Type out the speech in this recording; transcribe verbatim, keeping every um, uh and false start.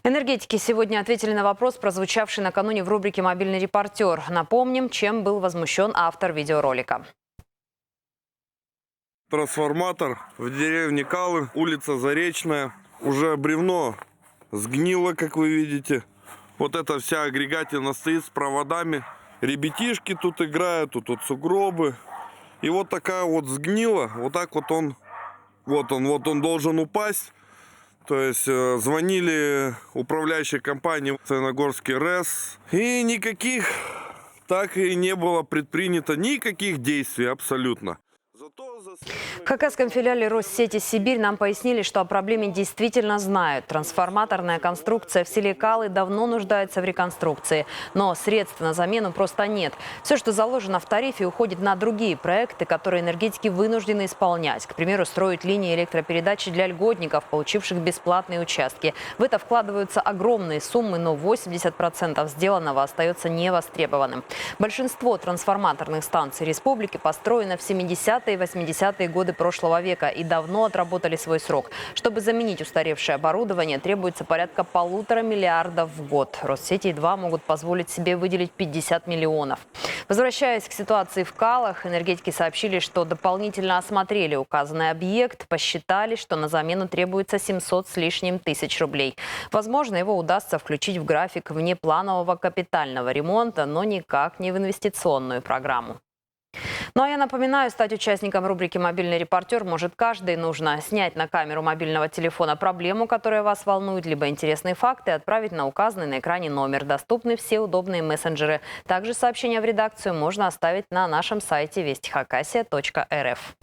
Энергетики сегодня ответили на вопрос, прозвучавший накануне в рубрике «Мобильный репортёр». Напомним, чем был возмущён автор видеоролика. Трансформатор в деревне Калы, улица Заречная. Уже бревно сгнило, как вы видите. Вот эта вся агрегатина стоит с проводами. Ребятишки тут играют, тут вот сугробы. И вот такая вот сгнила. Вот так вот он, вот он, вот он должен упасть. То есть э, звонили управляющей компании Саяногорский РЭС. И никаких, так и не было предпринято никаких действий абсолютно. Зато за В хакасском филиале Россети Сибирь нам пояснили, что о проблеме действительно знают. Трансформаторная конструкция в селе Калы давно нуждается в реконструкции, но средств на замену просто нет. Всё, что заложено в тарифе, уходит на другие проекты, которые энергетики вынуждены исполнять. К примеру, строить линии электропередачи для льготников, получивших бесплатные участки. В это вкладываются огромные суммы, но восемьдесят процентов сделанного остаётся невостребованным. Большинство трансформаторных станций республики построено в семидесятые и восьмидесятые годы прошлого века и давно отработали свой срок. Чтобы заменить устаревшее оборудование, требуется порядка полутора миллиардов в год. Россети едва могут позволить себе выделить пятьдесят миллионов. Возвращаясь к ситуации в Калах, энергетики сообщили, что дополнительно осмотрели указанный объект, посчитали, что на замену требуется семьсот с лишним тысяч рублей. Возможно, его удастся включить в график внепланового капитального ремонта, но никак не в инвестиционную программу. Ну а я напоминаю, стать участником рубрики «Мобильный репортёр» может каждый. Нужно снять на камеру мобильного телефона проблему, которая вас волнует, либо интересные факты, отправить на указанный на экране номер. Доступны все удобные мессенджеры. Также сообщение в редакцию можно оставить на нашем сайте вести хакасия точка эр эф.